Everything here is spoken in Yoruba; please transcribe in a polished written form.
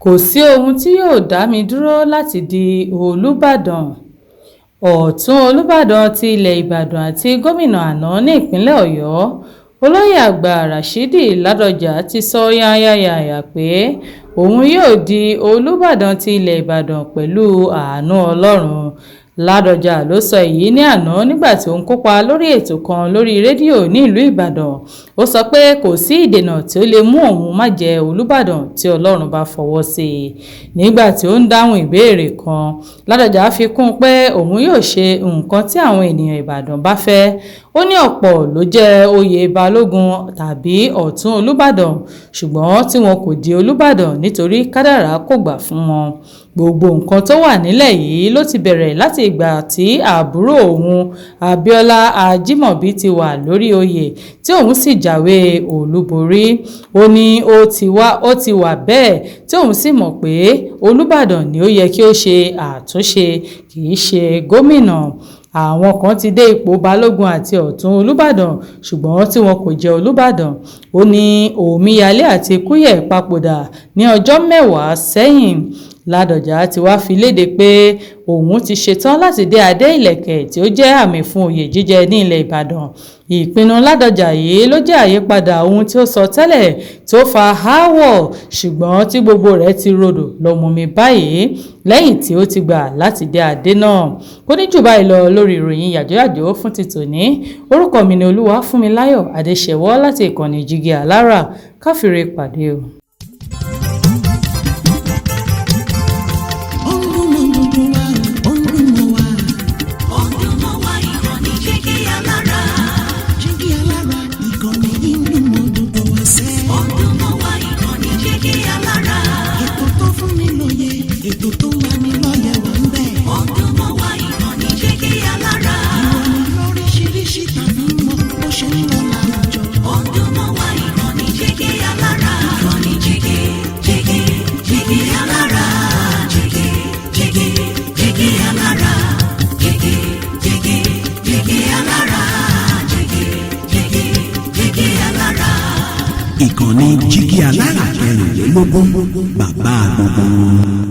Kò sí ohun tí yóò dá mi dúró láti di Olùbàdàn. Ọ̀tún Olùbàdàn ti ilẹ̀ Ìbàdàn àti gómìnà àná ní ìpínlẹ̀ Ọ̀yọ́, Olóyè àgbà Ràṣídì Ládọjà ti sọ yányányányá pé òun yóò di Olùbàdàn ti ilẹ̀ Ìbàdàn pẹ̀lú àánú Ọlọ́run. Ládọjà ló sọ èyí ní àná nígbà tí ó ń kópa lórí ètò kan lórí rédíò ní ìlú Ìbàdàn. Ó sọ pé kò sí ìdènà tí ó lè mú òun má jẹ́ Olùbàdàn tí Ọlọ́run bá fọwọ́ sí i. Nígbà tí ó ń dáhùn ìbéèrè kan, Ládọjà fi kún un pé òun yóò ṣe nǹkan tí àwọn ènìyàn Ìbàdàn bá fẹ́. Ó ní ọ̀pọ̀ ló jẹ́ oyè Balógun tàbí Ọ̀tún Olùbàdàn ṣùgbọ́n tí wọn kò di Olùbàdàn nítorí kádàrá kò gbà fún wọn. Gbogbo nǹkan tó wà nílẹ̀ yìí ló ti bẹ̀rẹ̀ láti ìgbà tí àbúrò òun Abíọ́lá Ajímọ̀bí ti wà lórí oyè tí òun sì jáwé olúborí. Ó ní ó ti wà bẹ́ẹ̀ tí òun sì mọ̀ pé Olùbàdàn ni ó yẹ kí ó ṣe àtúnṣe, kì í ṣe gómìnà. Àwọn kan ti dé ipò Balógun àti Ọ̀tún Olùbàdàn ṣùgbọ́n tí wọn kò jẹ́ Olùbàdàn. Ó ní omíyalé àti Kúyẹ̀ papòdà ní ọjọ́ 10 sẹ́yìn. Ládọjà ti wá fi léde pé òun ti ṣetán láti dé adé ìlẹ̀kẹ̀ tí ó jẹ́ àmì fún oyè jíjẹ ní ilẹ̀ Ìbàdàn. Ìpinnu Ládọjà yìí ló jẹ́ àyípadà ohun tí ó sọ tẹ́lẹ̀ tó fa aáwọ̀ ṣùgbọ́n tí gbogbo rẹ̀ ti rodò lọ́múmi báyìí lẹ́yìn tí ó ti gbà láti dé adé náà. Kò ní jù báyìí lọ lórí ìròyìn yàjóyàjó fún ti tòní. Orúkọ mi ni Olúwafúnmiláyọ̀ Adéṣẹwọ́ láti ìkànnì Jígí Alára. Káfíńre pàdé o. Ó ń dún mọ́ gbogbo wa, ó ń dún mọ́ wa. Ó ń dún mọ́ wa, ìkànnì Jígí Alára. Jígí Alára, ìkànnì yìí ń dún mọ́ gbogbo wa sẹ́. Ó ń dún mọ́ wa, ìkànnì Jígí Alára. Ètò tó fún ni lóye, ètò tó ń lani lọ́yẹ̀ wà ń bẹ̀. Ó ń dún mọ́ wa, ìkànnì Jígí Alára. Ìròyìn lóríṣiríṣi tàbí mọ bó ṣe ń lọ láwùjọ. Ó ń dún mọ́ wa, ìkànnì Jígí Alára. Ìkànnì Jígí, Jígí, Jígí Alára. Jígí, Jígí, Jígí Alára. Jígí, Jígí, Jígí Alára. Jígí, Jígí, Jígí Alára. Ìkànnì Jígí Alára 24, bàbá gbogbo wọn.